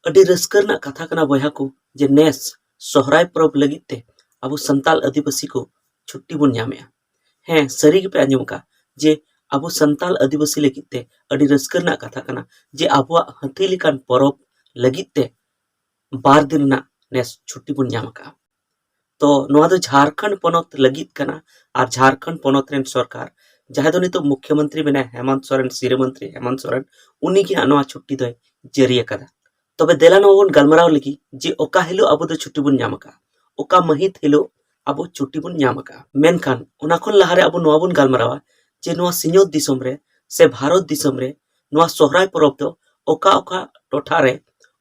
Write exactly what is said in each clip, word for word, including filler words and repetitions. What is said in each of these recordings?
ᱟᱹᱰᱤ ᱨᱟᱹᱥᱠᱟᱹ ᱨᱮᱱᱟᱜ ᱠᱟᱛᱷᱟ ᱠᱟᱱᱟ ᱵᱚᱭᱦᱟ ᱠᱚ, ᱡᱮ ᱱᱮᱥ ᱥᱚᱦᱨᱟᱭ ᱯᱚᱨᱚᱵᱽ ᱞᱟᱹᱜᱤᱫ ᱛᱮ ᱟᱵᱚ ᱥᱟᱱᱛᱟᱞ ᱟᱹᱫᱤᱵᱟᱹᱥᱤ ᱠᱚ ᱪᱷᱩᱴᱤ ᱵᱚᱱ ᱧᱟᱢᱮᱜᱼᱟ᱾ ᱦᱮᱸ, ᱥᱟᱹᱨᱤ ᱜᱮᱯᱮ ᱟᱸᱡᱚᱢ ᱟᱠᱟᱫ, ᱡᱮ ᱟᱵᱚ ᱥᱟᱱᱛᱟᱞ ᱟᱹᱫᱤᱵᱟᱹᱥᱤ ᱞᱟᱹᱜᱤᱫ ᱛᱮ ᱟᱹᱰᱤ ᱨᱟᱹᱥᱠᱟᱹ ᱨᱮᱱᱟᱜ ᱠᱟᱛᱷᱟ ᱠᱟᱱᱟ ᱡᱮ ᱟᱵᱚᱣᱟᱜ ᱦᱟᱹᱛᱤ ᱞᱮᱠᱟᱱ ᱯᱚᱨᱚᱵᱽ ᱞᱟᱹᱜᱤᱫ ᱛᱮ ᱵᱟᱨ ᱫᱤᱱ ᱨᱮᱱᱟᱜ ᱱᱮᱥ ᱪᱷᱩᱴᱤ ᱵᱚᱱ ᱧᱟᱢ ᱟᱠᱟᱫᱼᱟ᱾ ᱛᱚ ᱱᱚᱣᱟ ᱫᱚ ᱡᱷᱟᱲᱠᱷᱚᱸᱰ ᱯᱚᱱᱚᱛ ᱞᱟᱹᱜᱤᱫ ᱠᱟᱱᱟ, ᱟᱨ ᱡᱷᱟᱲᱠᱷᱚᱸᱰ ᱯᱚᱱᱚᱛ ᱨᱮᱱ ᱥᱚᱨᱠᱟᱨ, ᱡᱟᱦᱟᱸᱭ ᱫᱚ ᱱᱤᱛᱚᱜ ᱢᱩᱠᱷᱭᱚᱢᱚᱱᱛᱨᱤ ᱢᱮᱱᱟᱭᱟ, ᱦᱮᱢᱚᱱᱛ ᱥᱚᱨᱮᱱ, ᱥᱤᱨᱟᱹ ᱢᱚᱱᱛᱨᱤ ᱦᱮᱢᱚᱱᱛ ᱥᱚᱨᱮᱱ, ᱩᱱᱤ ᱜᱮ ᱦᱟᱸᱜ ᱱᱚᱣᱟ ᱪᱷᱩᱴᱤ ᱫᱚᱭ ᱡᱟᱹᱨᱤ ᱟᱠᱟᱫᱟ᱾ ᱛᱚᱵᱮ ᱫᱮᱞᱟ ᱱᱚᱣᱟ ᱵᱚᱱ ᱜᱟᱞᱢᱟᱨᱟᱣ ᱞᱟᱹᱜᱤᱫ ᱡᱮ ᱚᱠᱟ ᱦᱤᱞᱳᱜ ᱟᱵᱚ ᱫᱚ ᱪᱷᱩᱴᱤ ᱵᱚᱱ ᱧᱟᱢ ᱟᱠᱟᱫᱼᱟ, ᱚᱠᱟ ᱢᱟᱹᱦᱤᱛ ᱦᱤᱞᱳᱜ ᱟᱵᱚ ᱪᱷᱩᱴᱤ ᱵᱚᱱ ᱧᱟᱢ ᱟᱠᱟᱫᱼᱟ᱾ ᱢᱮᱱᱠᱷᱟᱱ ᱚᱱᱟ ᱠᱷᱚᱱ ᱞᱟᱦᱟᱨᱮ ᱟᱵᱚ ᱱᱚᱣᱟ ᱵᱚᱱ ᱜᱟᱞᱢᱟᱨᱟᱣᱟ ᱡᱮ ᱱᱚᱣᱟ ᱥᱤᱧᱚᱛ ᱫᱤᱥᱚᱢ ᱨᱮ ᱥᱮ ᱵᱷᱟᱨᱚᱛ ᱫᱤᱥᱚᱢ ᱨᱮ ᱱᱚᱣᱟ ᱥᱚᱦᱨᱟᱭ ᱯᱚᱨᱚᱵᱽ ᱫᱚ ᱚᱠᱟ ᱚᱠᱟ ᱴᱚᱴᱷᱟ ᱨᱮ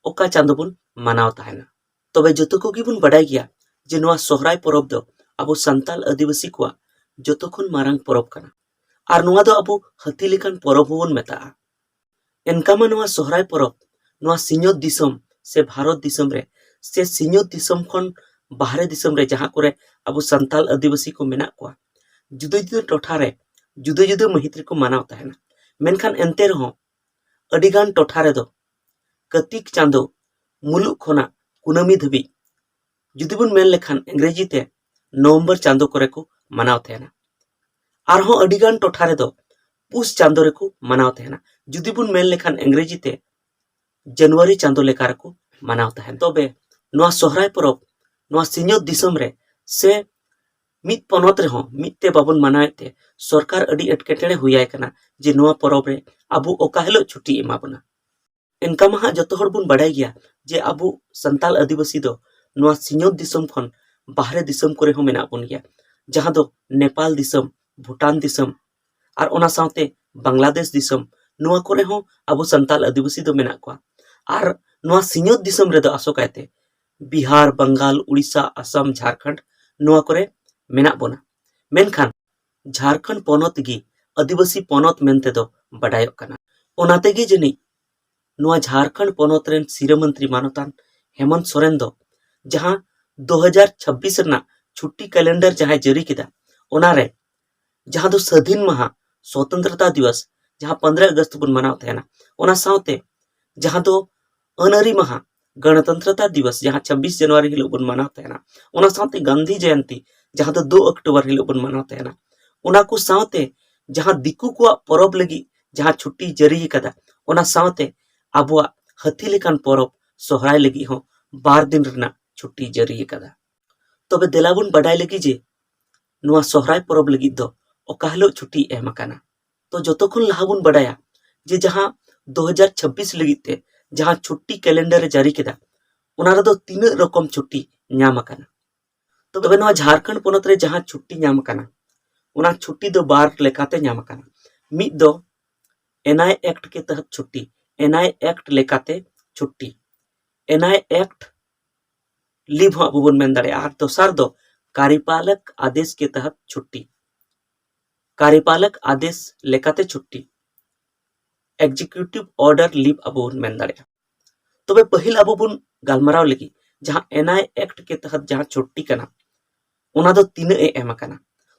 ᱚᱠᱟ ᱪᱟᱸᱫᱚ ᱵᱚᱱ ᱢᱟᱱᱟᱣ ᱛᱟᱦᱮᱱᱟ᱾ ᱛᱚᱵᱮ ᱡᱚᱛᱚ ᱠᱚᱜᱮ ᱵᱚᱱ ᱵᱟᱰᱟᱭ ᱜᱮᱭᱟ ᱡᱮ ᱱᱚᱣᱟ ᱥᱚᱦᱨᱟᱭ ᱯᱚᱨᱚᱵᱽ ᱫᱚ ᱟᱵᱚ ᱥᱟᱱᱛᱟᱞ ᱟᱹᱫᱤᱵᱟᱹᱥᱤ ᱠᱚᱣᱟᱜ ᱡᱚᱛᱚ ᱠᱷᱚᱱ ᱢᱟᱨᱟᱝ ᱯᱚᱨᱚᱵᱽ ᱠᱟᱱᱟ᱾ ᱟᱨ ᱱᱚᱣᱟ ᱫᱚ ᱟᱵᱚ ᱦᱟᱹᱛᱤ ᱞᱮᱠᱟᱱ ᱯᱚᱨᱚᱵᱽ ᱦᱚᱸᱵᱚᱱ ᱢᱮᱛᱟᱜᱼᱟ᱾ ᱮᱱᱠᱟ ᱢᱟ ᱱᱚᱣᱟ ᱥᱚᱦᱨᱟᱭ ᱯᱚᱨᱚᱵᱽ ᱱᱚᱣᱟ ᱥᱤᱧᱚᱛ ᱫᱤᱥᱚᱢ ᱥᱮ ᱵᱷᱟᱨᱚᱛ ᱫᱤᱥᱚᱢ ᱨᱮ ᱥᱮ ᱥᱤᱧᱚᱛ ᱫᱤᱥᱚᱢ ᱠᱷᱚᱱ ᱵᱟᱦᱨᱮ ᱫᱤᱥᱚᱢ ᱨᱮ ᱡᱟᱦᱟᱸ ᱠᱚᱨᱮ ᱟᱵᱚ ᱥᱟᱱᱛᱟᱞ ᱟᱹᱫᱤᱵᱟᱹᱥᱤ ᱠᱚ ᱢᱮᱱᱟᱜ ᱠᱚᱣᱟ, ᱡᱩᱫᱟᱹ ᱡᱩᱫᱟᱹ ᱴᱚᱴᱷᱟ ᱨᱮ ᱡᱩᱫᱟᱹ ᱡᱩᱫᱟᱹ ᱢᱟᱹᱦᱤᱛ ᱨᱮᱠᱚ ᱢᱟᱱᱟᱣ ᱛᱟᱦᱮᱱᱟ᱾ ᱢᱮᱱᱠᱷᱟᱱ ᱮᱱᱛᱮ ᱨᱮᱦᱚᱸ ᱟᱹᱰᱤᱜᱟᱱ ᱴᱚᱴᱷᱟ ᱨᱮᱫᱚ ᱠᱟᱹᱨᱛᱤᱠ ᱪᱟᱸᱫᱚ ᱢᱩᱞᱩᱜ ᱠᱷᱚᱱᱟᱜ ᱠᱩᱱᱟᱹᱢᱤ ᱫᱷᱟᱹᱵᱤᱡ, ᱡᱩᱫᱤ ᱵᱚᱱ ᱢᱮᱱ ᱞᱮᱠᱷᱟᱱ ᱤᱝᱨᱮᱡᱤ ᱛᱮ ᱱᱚᱵᱷᱮᱢᱵᱚᱨ ᱪᱟᱸᱫᱚ ᱠᱚᱨᱮ ᱠᱚ ᱢᱟᱱᱟᱣ ᱛᱟᱦᱮᱱᱟ᱾ ᱟᱨᱦᱚᱸ ᱟᱹᱰᱤᱜᱟᱱ ᱴᱚᱴᱷᱟ ᱨᱮᱫᱚ ᱯᱩᱥ ᱪᱟᱸᱫᱚ ᱨᱮᱠᱚ ᱢᱟᱱᱟᱣ ᱛᱟᱦᱮᱱᱟ᱾ ᱡᱩᱫᱤ ᱵᱚᱱ ᱢᱮᱱ ᱞᱮᱠᱷᱟᱱ ᱤᱝᱨᱮᱡᱤ ᱛᱮ ᱡᱟᱱᱩᱣᱟᱨᱤ ᱪᱟᱸᱫᱚ ᱞᱮᱠᱟ ᱨᱮᱠᱚ ᱢᱟᱱᱟᱣ ᱛᱟᱦᱮᱱ᱾ ᱛᱚᱵᱮ ᱱᱚᱣᱟ ᱥᱚᱦᱨᱟᱭ ᱯᱚᱨᱚᱵᱽ ᱱᱚᱣᱟ ᱥᱤᱧᱚᱛ ᱫᱤᱥᱚᱢ ᱨᱮ ᱥᱮ ᱢᱤᱫ ᱯᱚᱱᱚᱛ ᱨᱮᱦᱚᱸ ᱢᱤᱫ ᱛᱮ ᱵᱟᱵᱚᱱ ᱢᱟᱱᱟᱣᱮᱫ ᱛᱮ ᱥᱚᱨᱠᱟᱨ ᱟᱹᱰᱤ ᱮᱴᱠᱮᱴᱚᱬᱮ ᱦᱩᱭᱟᱭ ᱠᱟᱱᱟ ᱡᱮ ᱱᱚᱣᱟ ᱯᱚᱨᱚᱵᱽ ᱨᱮ ᱟᱵᱚ ᱚᱠᱟ ᱦᱤᱞᱳᱜ ᱪᱷᱩᱴᱤ ᱮᱢᱟ ᱵᱚᱱᱟ᱾ ᱮᱱᱠᱟ ᱢᱟ ᱦᱟᱸᱜ ᱡᱚᱛᱚ ᱦᱚᱲ ᱵᱚᱱ ᱵᱟᱰᱟᱭ ᱜᱮᱭᱟ ᱡᱮ ᱟᱵᱚ ᱥᱟᱱᱛᱟᱞ ᱟᱹᱫᱤᱵᱟᱹᱥᱤ ᱫᱚ ᱱᱚᱣᱟ ᱥᱤᱧᱚᱛ ᱫᱤᱥᱚᱢ ᱠᱷᱚᱱ ᱵᱟᱦᱨᱮ ᱫᱤᱥᱚᱢ ᱠᱚᱨᱮ ᱦᱚᱸ ᱢᱮᱱᱟᱜ ᱵᱚᱱ ᱜᱮᱭᱟ, ᱡᱟᱦᱟᱸ ᱫᱚ ᱱᱮᱯᱟᱞ ᱫᱤᱥᱚᱢ, ᱵᱷᱩᱴᱟᱱ ᱫᱤᱥᱚᱢ, ᱟᱨ ᱚᱱᱟ ᱥᱟᱶᱛᱮ ᱵᱟᱝᱞᱟᱫᱮᱥ ᱫᱤᱥᱚᱢ, ᱱᱚᱣᱟ ᱠᱚᱨᱮ ᱦᱚᱸ ᱟᱵᱚ ᱥᱟᱱᱛᱟᱞ ᱟᱹᱫᱤᱵᱟᱹᱥᱤ ᱫᱚ ᱢᱮᱱᱟᱜ ᱠᱚᱣᱟ᱾ ᱟᱨ ᱱᱚᱣᱟ ᱥᱤᱧᱚᱛ ᱫᱤᱥᱚᱢ ᱨᱮᱫᱚ ᱟᱥᱚᱠᱟᱭᱛᱮ ᱵᱤᱦᱟᱨ, ᱵᱟᱝᱜᱟᱞ, ᱩᱲᱤᱥᱥᱟ, ᱟᱥᱟᱢ, ᱡᱷᱟᱲᱠᱷᱚᱸᱰ, ᱱᱚᱣᱟ ᱠᱚᱨᱮ ᱢᱮᱱᱟᱜ ᱵᱚᱱᱟ᱾ ᱢᱮᱱᱠᱷᱟᱱ ᱡᱷᱟᱲᱠᱷᱚᱸᱰ ᱯᱚᱱᱚᱛ ᱜᱮ ᱟᱹᱫᱤᱵᱟᱹᱥᱤ ᱯᱚᱱᱚᱛ ᱢᱮᱱᱛᱮ ᱫᱚ ᱵᱟᱰᱟᱭᱚᱜ ᱠᱟᱱᱟ᱾ ᱚᱱᱟ ᱛᱮᱜᱮ ᱡᱟᱹᱱᱤᱡ ᱱᱚᱣᱟ ᱡᱷᱟᱲᱠᱷᱚᱸᱰ ᱯᱚᱱᱚᱛ ᱨᱮᱱ ᱥᱤᱨᱟᱹ ᱢᱚᱱᱛᱨᱤ ᱢᱟᱱᱚᱛᱟᱱ ᱦᱮᱢᱚᱱᱛ ᱥᱚᱨᱮᱱ ᱫᱚ ᱡᱟᱦᱟᱸ ᱫᱩ ᱦᱟᱡᱟᱨ ᱪᱷᱟᱵᱵᱤᱥ ᱨᱮᱱᱟᱜ ᱪᱷᱩᱴᱴᱤ ᱠᱮᱞᱮᱱᱰᱟᱨ ᱡᱟᱦᱟᱸᱭ ᱡᱟᱹᱨᱤ ᱠᱮᱫᱟ, ᱚᱱᱟᱨᱮ ᱡᱟᱦᱟᱸ ᱫᱚ ᱥᱟᱹᱫᱷᱤᱱ ᱢᱟᱦᱟ, ᱥᱚᱛᱚᱱᱛᱨᱚᱛᱟ ᱫᱤᱵᱚᱥ, ᱡᱟᱦᱟᱸ ᱯᱚᱱᱨᱚ ᱟᱜᱚᱥᱴ ᱵᱚᱱ ᱢᱟᱱᱟᱣ ᱛᱟᱦᱮᱱᱟ, ᱚᱱᱟ ᱥᱟᱶᱛᱮ ᱡᱟᱦᱟᱸ ᱫᱚ ᱟᱹᱱ ᱟᱹᱨᱤ ᱢᱟᱦᱟ, ᱜᱚᱱᱚᱛᱚᱱᱛᱨᱚᱛᱟ ᱫᱤᱵᱚᱥ, ᱡᱟᱦᱟᱸ ᱪᱷᱟᱵᱵᱤᱥ ᱡᱟᱱᱩᱣᱟᱨᱤ ᱦᱤᱞᱳᱜ ᱵᱚᱱ ᱢᱟᱱᱟᱣ ᱛᱟᱦᱮᱱᱟ, ᱚᱱᱟ ᱥᱟᱶᱛᱮ ᱜᱟᱱᱫᱷᱤ ᱡᱚᱭᱚᱱᱛᱤ, ᱡᱟᱦᱟᱸ ᱫᱚ ᱫᱩ ᱚᱠᱴᱳᱵᱚᱨ ᱦᱤᱞᱳᱜ ᱵᱚᱱ ᱢᱟᱱᱟᱣ ᱛᱟᱦᱮᱱᱟ, ᱚᱱᱟ ᱠᱚ ᱥᱟᱶᱛᱮ ᱡᱟᱦᱟᱸ ᱫᱤᱠᱩ ᱠᱚᱣᱟᱜ ᱯᱚᱨᱚᱵᱽ ᱞᱟᱹᱜᱤᱫ ᱡᱟᱦᱟᱸ ᱪᱷᱩᱴᱤ ᱡᱟᱹᱨᱤ ᱟᱠᱟᱫᱟ, ᱚᱱᱟ ᱥᱟᱶᱛᱮ ᱟᱵᱚᱣᱟᱜ ᱦᱟᱹᱛᱤ ᱞᱮᱠᱟᱱ ᱯᱚᱨᱚᱵᱽ ᱥᱚᱦᱨᱟᱭ ᱞᱟᱹᱜᱤᱫ ᱦᱚᱸ ᱵᱟᱨ ᱫᱤᱱ ᱨᱮᱱᱟᱜ ᱪᱷᱩᱴᱤ ᱡᱟᱹᱨᱤ ᱟᱠᱟᱫᱟ᱾ ᱛᱚᱵᱮ ᱫᱮᱞᱟ ᱵᱚᱱ ᱵᱟᱰᱟᱭ ᱞᱮᱜᱮ ᱡᱮ ᱱᱚᱣᱟ ᱥᱚᱦᱨᱟᱭ ᱯᱚᱨᱚᱵᱽ ᱞᱟᱹᱜᱤᱫ ᱫᱚ ᱚᱠᱟ ᱦᱤᱞᱳᱜ ᱪᱷᱩᱴᱤ ᱮᱢ ᱟᱠᱟᱱᱟ᱾ ᱛᱚ ᱡᱚᱛᱚ ᱠᱷᱚᱱ ᱞᱟᱦᱟ ᱵᱚᱱ ᱵᱟᱰᱟᱭᱟ ᱡᱮ ᱡᱟᱦᱟᱸ ᱫᱩ ᱦᱟᱡᱟᱨ ᱪᱷᱟᱵᱵᱤᱥ ᱞᱟᱹᱜᱤᱫ ᱛᱮ ᱡᱟᱦᱟᱸ ᱪᱷᱩᱴᱤ ᱠᱮᱞᱮᱱᱰᱟᱨ ᱮ ᱡᱟᱹᱨᱤ ᱠᱮᱫᱟ, ᱚᱱᱟ ᱨᱮᱫᱚ ᱛᱤᱱᱟᱹᱜ ᱨᱚᱠᱚᱢ ᱪᱷᱩᱴᱤ ᱧᱟᱢ ᱟᱠᱟᱱᱟ᱾ ᱛᱚᱵᱮ ᱱᱚᱣᱟ ᱡᱷᱟᱲᱠᱷᱚᱸᱰ ᱯᱚᱱᱚᱛ ᱨᱮ ᱡᱟᱦᱟᱸ ᱪᱷᱩᱴᱤ ᱧᱟᱢ ᱟᱠᱟᱱᱟ, ᱚᱱᱟ ᱪᱷᱩᱴᱤ ᱫᱚ ᱵᱟᱨ ᱞᱮᱠᱟᱛᱮ ᱧᱟᱢ ᱟᱠᱟᱱᱟ᱾ ᱢᱤᱫ ᱫᱚ ᱮᱱ ᱟᱭ ᱮᱠᱴ ᱠᱮ ᱛᱟᱦᱟᱛ ᱪᱷᱩᱴᱤ, ᱮᱱ ᱟᱭ ᱮᱠᱴ ᱞᱮᱠᱟᱛᱮ ᱪᱷᱩᱴᱤ, ᱮᱱ ᱟᱭ ᱮᱠᱴ ᱞᱤᱵᱷ ᱦᱚᱸ ᱟᱵᱚ ᱵᱚᱱ ᱢᱮᱱ ᱫᱟᱲᱮᱭᱟᱜᱼᱟ᱾ ᱟᱨ ᱫᱚᱥᱟᱨ ᱫᱚ ᱠᱟᱨᱤᱯᱟᱞᱚᱠ ᱟᱫᱮᱥ ᱠᱮ ᱛᱟᱦᱟᱛ ᱪᱷᱩᱴᱤ, ᱠᱟᱨᱤᱯᱟᱞᱚᱠ ᱟᱫᱮᱥ ᱞᱮᱠᱟᱛᱮ ᱪᱷᱩᱴᱤ, ᱮᱠᱡᱤᱠᱤᱭᱩᱴᱤᱵᱷ ᱚᱨᱰᱟᱨ ᱞᱤᱵᱷ ᱟᱵᱚ ᱵᱚᱱ ᱢᱮᱱ ᱫᱟᱲᱮᱭᱟᱜᱼᱟ᱾ ᱛᱚᱵᱮ ᱯᱟᱹᱦᱤᱞ ᱟᱵᱚ ᱵᱚᱱ ᱜᱟᱞᱢᱟᱨᱟᱣ ᱞᱟᱹᱜᱤᱫ ᱡᱟᱦᱟᱸ ᱮᱱ ᱟᱭ ᱮᱠᱴ ᱠᱮ ᱛᱟᱦᱟᱛ ᱡᱟᱦᱟᱸ ᱪᱷᱩᱴᱤ ᱠᱟᱱᱟ, ᱚᱱᱟ ᱫᱚ ᱛᱤᱱᱟᱹᱜ ᱮ ᱮᱢ ᱟᱠᱟᱱᱟ᱾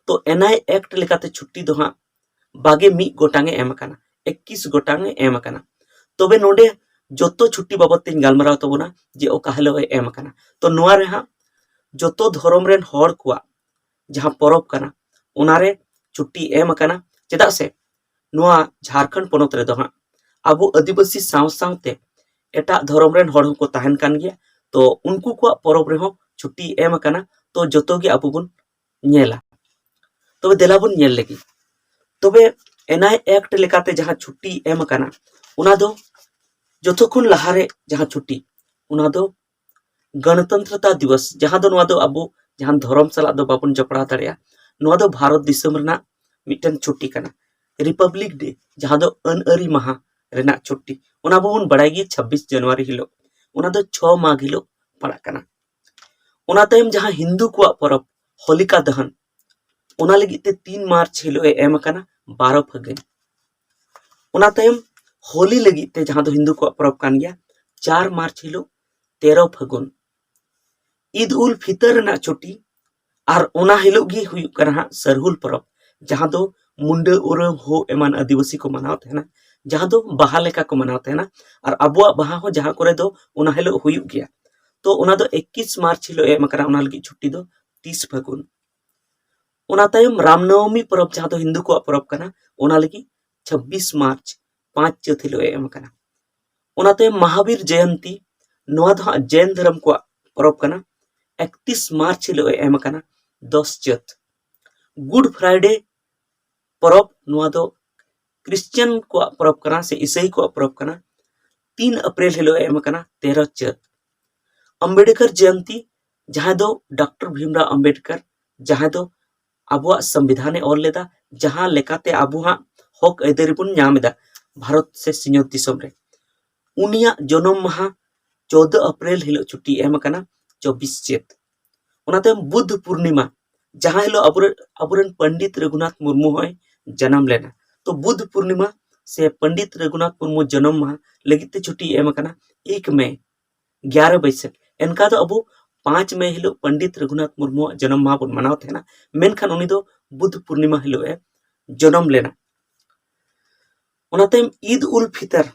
ᱛᱚ ᱮᱱ ᱟᱭ ᱮᱠᱴ ᱞᱮᱠᱟᱛᱮ ᱪᱷᱩᱴᱤ ᱫᱚ ᱦᱟᱸᱜ ᱵᱟᱜᱮ ᱢᱤᱫ ᱜᱚᱴᱟᱝ ᱮ ᱮᱢ ᱟᱠᱟᱱᱟ, ᱮᱠᱤᱥ ᱜᱚᱴᱟᱝ ᱮ ᱮᱢ ᱟᱠᱟᱱᱟ᱾ ᱛᱚᱵᱮ ᱱᱚᱰᱮ ᱡᱚᱛᱚ ᱪᱷᱩᱴᱤ ᱵᱟᱵᱚᱫ ᱛᱮᱧ ᱜᱟᱞᱢᱟᱨᱟᱣ ᱛᱟᱵᱚᱱᱟ ᱡᱮ ᱚᱠᱟ ᱦᱤᱞᱳᱜ ᱮ ᱮᱢ ᱟᱠᱟᱱᱟ᱾ ᱛᱚ ᱱᱚᱣᱟ ᱨᱮ ᱦᱟᱸᱜ ᱡᱚᱛᱚ ᱫᱷᱚᱨᱚᱢ ᱨᱮᱱ ᱦᱚᱲ ᱠᱚᱣᱟᱜ ᱡᱟᱦᱟᱸ ᱯᱚᱨᱚᱵᱽ ᱠᱟᱱᱟ, ᱚᱱᱟᱨᱮ ᱪᱷᱩᱴᱤ ᱮᱢ ᱟᱠᱟᱱᱟ᱾ ᱪᱮᱫᱟᱜ ᱥᱮ ᱱᱚᱣᱟ ᱡᱷᱟᱲᱠᱷᱚᱸᱰ ᱯᱚᱱᱚᱛ ᱨᱮᱫᱚ ᱦᱟᱸᱜ ᱟᱵᱚ ᱟᱹᱫᱤᱵᱟᱹᱥᱤ ᱥᱟᱶ ᱥᱟᱶᱛᱮ ᱮᱴᱟᱜ ᱫᱷᱚᱨᱚᱢ ᱨᱮᱱ ᱦᱚᱲ ᱦᱚᱸᱠᱚ ᱛᱟᱦᱮᱱ ᱠᱟᱱ ᱜᱮᱭᱟ᱾ ᱛᱚ ᱩᱱᱠᱩ ᱠᱚᱣᱟᱜ ᱯᱚᱨᱚᱵᱽ ᱨᱮᱦᱚᱸ ᱪᱷᱩᱴᱤ ᱮᱢ ᱟᱠᱟᱱᱟ᱾ ᱛᱚ ᱡᱚᱛᱚ ᱜᱮ ᱟᱵᱚ ᱵᱚᱱ ᱧᱮᱞᱟ᱾ ᱛᱚᱵᱮ ᱫᱮᱞᱟ ᱵᱚᱱ ᱧᱮᱞ ᱞᱮᱜᱮ᱾ ᱛᱚᱵᱮ ᱮᱱ ᱟᱭ ᱮᱠᱴ ᱞᱮᱠᱟᱛᱮ ᱡᱟᱦᱟᱸ ᱪᱷᱩᱴᱤ ᱮᱢ ᱟᱠᱟᱱᱟ, ᱚᱱᱟ ᱫᱚ ᱡᱚᱛᱚ ᱠᱷᱚᱱ ᱞᱟᱦᱟᱨᱮ ᱡᱟᱦᱟᱸ ᱪᱷᱩᱴᱤ, ᱚᱱᱟ ᱫᱚ ᱜᱚᱱᱚᱛᱚᱱᱛᱨᱚᱛᱟ ᱫᱤᱵᱚᱥ, ᱡᱟᱦᱟᱸ ᱫᱚ ᱱᱚᱣᱟ ᱫᱚ ᱟᱵᱚ ᱡᱟᱦᱟᱸ ᱫᱷᱚᱨᱚᱢ ᱥᱟᱞᱟᱜ ᱫᱚ ᱵᱟᱵᱚᱱ ᱡᱚᱯᱲᱟᱣ ᱫᱟᱲᱮᱭᱟᱜᱼᱟ᱾ ᱱᱚᱣᱟ ᱫᱚ ᱵᱷᱟᱨᱚᱛ ᱫᱤᱥᱚᱢ ᱨᱮᱱᱟᱜ ᱢᱤᱫᱴᱮᱱ ᱪᱷᱩᱴᱤ ᱠᱟᱱᱟ, ᱨᱤᱯᱟᱵᱽᱞᱤᱠ ᱰᱮ, ᱡᱟᱦᱟᱸ ᱫᱚ ᱟᱹᱱ ᱟᱹᱨᱤ ᱢᱟᱦᱟ ᱨᱮᱱᱟᱜ ᱪᱷᱩᱴᱤ᱾ ᱚᱱᱟ ᱵᱚᱱ ᱵᱟᱲᱟᱭ ᱜᱮ ᱪᱷᱟᱵᱵᱤᱥ ᱡᱟᱱᱩᱣᱟᱨᱤ ᱦᱤᱞᱳᱜ, ᱚᱱᱟ ᱫᱚ ᱪᱷᱚ ᱢᱟᱜᱽ ᱦᱤᱞᱳᱜ ᱯᱟᱲᱟᱜ ᱠᱟᱱᱟ᱾ ᱚᱱᱟ ᱛᱟᱭᱚᱢ ᱡᱟᱦᱟᱸ ᱦᱤᱱᱫᱩ ᱠᱚᱣᱟᱜ ᱯᱚᱨᱚᱵᱽ ᱦᱳᱞᱤᱠᱟ ᱫᱚᱦᱚᱱ, ᱚᱱᱟ ᱞᱟᱹᱜᱤᱫ ᱛᱮ ᱛᱤᱱ ᱢᱟᱨᱪ ᱦᱤᱞᱳᱜ ᱮ ᱮᱢ ᱟᱠᱟᱱᱟ, ᱵᱟᱨᱚ ᱯᱷᱟᱹᱜᱩᱱ᱾ ᱚᱱᱟ ᱛᱟᱭᱚᱢ ᱦᱳᱞᱤ ᱞᱟᱹᱜᱤᱫ ᱛᱮ, ᱡᱟᱦᱟᱸ ᱫᱚ ᱦᱤᱱᱫᱩ ᱠᱚᱣᱟᱜ ᱯᱚᱨᱚᱵᱽ ᱠᱟᱱ ᱜᱮᱭᱟ, ᱪᱟᱨ ᱢᱟᱨᱪ ᱦᱤᱞᱳᱜ, ᱛᱮᱨᱚ ᱯᱷᱟᱹᱜᱩᱱ᱾ ᱤᱫ ᱩᱞ ᱯᱷᱤᱛᱚᱨ ᱨᱮᱱᱟᱜ ᱪᱷᱩᱴᱤ, ᱟᱨ ᱚᱱᱟ ᱦᱤᱞᱳᱜ ᱜᱮ ᱦᱩᱭᱩᱜ ᱠᱟᱱᱟ ᱦᱟᱸᱜ ᱥᱟᱨᱦᱩᱞ ᱯᱚᱨᱚᱵᱽ, ᱡᱟᱦᱟᱸ ᱫᱚ ᱢᱩᱱᱰᱟᱹ, ᱳᱨᱟᱸᱣ, ᱦᱳ ᱮᱢᱟᱱ ᱟᱹᱫᱤᱵᱟᱹᱥᱤ ᱠᱚ ᱢᱟᱱᱟᱣ ᱛᱟᱦᱮᱱᱟ᱾ ᱡᱟᱦᱟᱸ ᱫᱚ ᱵᱟᱦᱟ ᱞᱮᱠᱟ ᱠᱚ ᱢᱟᱱᱟᱣ ᱛᱟᱦᱮᱱᱟ᱾ ᱟᱨ ᱟᱵᱚᱣᱟᱜ ᱵᱟᱦᱟ ᱦᱚᱸ ᱡᱟᱦᱟᱸ ᱠᱚᱨᱮ ᱫᱚ ᱚᱱᱟ ᱦᱤᱞᱳᱜ ᱦᱩᱭᱩᱜ ᱜᱮᱭᱟ, ᱛᱚ ᱚᱱᱟ ᱫᱚ ᱮᱠᱤᱥ ᱢᱟᱨᱪ ᱦᱤᱞᱳᱜ ᱮ ᱮᱢ ᱟᱠᱟᱱᱟ, ᱚᱱᱟ ᱞᱟᱹᱜᱤᱫ ᱪᱷᱩᱴᱤ ᱫᱚ ᱛᱤᱥ ᱯᱷᱟᱹᱜᱩᱱ᱾ ᱚᱱᱟ ᱛᱟᱭᱚᱢ ᱨᱟᱢᱱᱚᱣᱢᱤ ᱯᱚᱨᱚᱵᱽ, ᱡᱟᱦᱟᱸ ᱫᱚ ᱦᱤᱱᱫᱩ ᱠᱚᱣᱟᱜ ᱯᱚᱨᱚᱵᱽ ᱠᱟᱱᱟ, ᱚᱱᱟ ᱞᱟᱹᱜᱤᱫ ᱪᱷᱟᱵᱵᱤᱥ ᱢᱟᱨᱪ, ᱯᱟᱸᱪ ᱪᱟᱹᱛ ᱦᱤᱞᱳᱜ ᱮ ᱮᱢ ᱟᱠᱟᱱᱟ᱾ ᱚᱱᱟ ᱛᱟᱭᱚᱢ ᱢᱟᱦᱟᱵᱤᱨ ᱡᱚᱭᱚᱱᱛᱤ, ᱱᱚᱣᱟ ᱫᱚ ᱦᱟᱸᱜ ᱡᱮᱱ ᱫᱷᱚᱨᱚᱢ ᱠᱚᱣᱟᱜ ᱯᱚᱨᱚᱵᱽ ᱠᱟᱱᱟ, ᱮᱠᱛᱤᱥ ᱢᱟᱨᱪ ᱦᱤᱞᱳᱜ ᱮ ᱮᱢ ᱟᱠᱟᱱᱟ, ᱫᱚᱥ ᱪᱟᱹᱛ᱾ ᱜᱩᱰ ᱯᱷᱨᱟᱭᱰᱮ ᱯᱚᱨᱚᱵᱽ, ᱱᱚᱣᱟ ᱫᱚ ᱠᱨᱤᱥᱪᱟᱱ ᱠᱚᱣᱟᱜ ᱯᱚᱨᱚᱵᱽ ᱠᱟᱱᱟ ᱥᱮ ᱤᱥᱟᱹᱭ ᱠᱚᱣᱟᱜ ᱯᱚᱨᱚᱵᱽ ᱠᱟᱱᱟ, ᱛᱤᱱ ᱮᱯᱨᱤᱞ ᱦᱤᱞᱳᱜ ᱮ ᱮᱢ ᱟᱠᱟᱱᱟ, ᱛᱮᱨᱚ ᱪᱟᱹᱛ᱾ ᱟᱢᱵᱮᱰᱠᱚᱨ ᱡᱚᱭᱚᱱᱛᱤ, ᱡᱟᱦᱟᱸᱭ ᱫᱚ ᱰᱚᱠᱴᱚᱨ ᱵᱷᱤᱢᱨᱟᱣ ᱟᱢᱵᱮᱰᱠᱚᱨ, ᱡᱟᱦᱟᱸᱭ ᱫᱚ ᱟᱵᱚᱣᱟᱜ ᱥᱚᱝᱵᱤᱫᱷᱟᱱ ᱮ ᱚᱞ ᱞᱮᱫᱟ, ᱡᱟᱦᱟᱸ ᱞᱮᱠᱟᱛᱮ ᱟᱵᱚ ᱦᱟᱸᱜ ᱦᱚᱠ ᱟᱹᱭᱫᱟᱹᱨᱤ ᱵᱚᱱ ᱧᱟᱢ ᱮᱫᱟ ᱵᱷᱟᱨᱚᱛ ᱥᱮ ᱥᱤᱧᱚᱛ ᱫᱤᱥᱚᱢ ᱨᱮ, ᱩᱱᱤᱭᱟᱜ ᱡᱚᱱᱚᱢ ᱢᱟᱦᱟ ᱪᱳᱫᱫᱚ ᱮᱯᱨᱤᱞ ᱦᱤᱞᱳᱜ ᱪᱷᱩᱴᱤ ᱮᱢ ᱟᱠᱟᱱᱟ, ᱪᱚᱵᱵᱤᱥ ᱪᱟᱹᱛ᱾ ᱚᱱᱟ ᱛᱟᱭᱚᱢ ᱵᱩᱫᱷ ᱯᱩᱨᱱᱤᱢᱟ, ᱡᱟᱦᱟᱸ ᱦᱤᱞᱳᱜ ᱟᱵᱚᱨᱮᱱ, ᱟᱵᱚᱨᱮᱱ ᱯᱚᱱᱰᱤᱛ ᱨᱚᱜᱷᱩᱱᱟᱛᱷ ᱢᱩᱨᱢᱩ ᱦᱚᱸᱭ ᱡᱟᱱᱟᱢ ᱞᱮᱱᱟ, ᱛᱚ ᱵᱩᱫᱷ ᱯᱩᱨᱱᱤᱢᱟ ᱥᱮ ᱯᱚᱱᱰᱤᱛ ᱨᱚᱜᱷᱩᱱᱟᱛᱷ ᱢᱩᱨᱢᱩ ᱡᱚᱱᱚᱢ ᱢᱟᱦᱟ ᱞᱟᱹᱜᱤᱫ ᱛᱮ ᱪᱷᱩᱴᱤ ᱮᱢ ᱟᱠᱟᱱᱟ ᱮᱠ ᱢᱮ, ᱜᱭᱟᱨᱟ ᱵᱟᱹᱭᱥᱟᱹᱠᱷ᱾ ᱮᱱᱠᱟ ᱫᱚ ᱟᱵᱚ ᱯᱟᱸᱪ ᱢᱮ ᱦᱤᱞᱳᱜ ᱯᱚᱱᱰᱤᱛ ᱨᱚᱜᱷᱩᱱᱟᱛᱷ ᱢᱩᱨᱢᱩᱣᱟᱜ ᱡᱚᱱᱚᱢ ᱢᱟᱦᱟ ᱵᱚᱱ ᱢᱟᱱᱟᱣ ᱛᱟᱦᱮᱱᱟ, ᱢᱮᱱᱠᱷᱟᱱ ᱩᱱᱤ ᱫᱚ ᱵᱩᱫᱷ ᱯᱩᱨᱱᱤᱢᱟ ᱦᱤᱞᱳᱜ ᱮ ᱡᱚᱱᱚᱢ ᱞᱮᱱᱟ᱾ ᱚᱱᱟ ᱛᱟᱭᱚᱢ ᱤᱫ ᱩᱞ ᱯᱷᱤᱛᱟᱨ,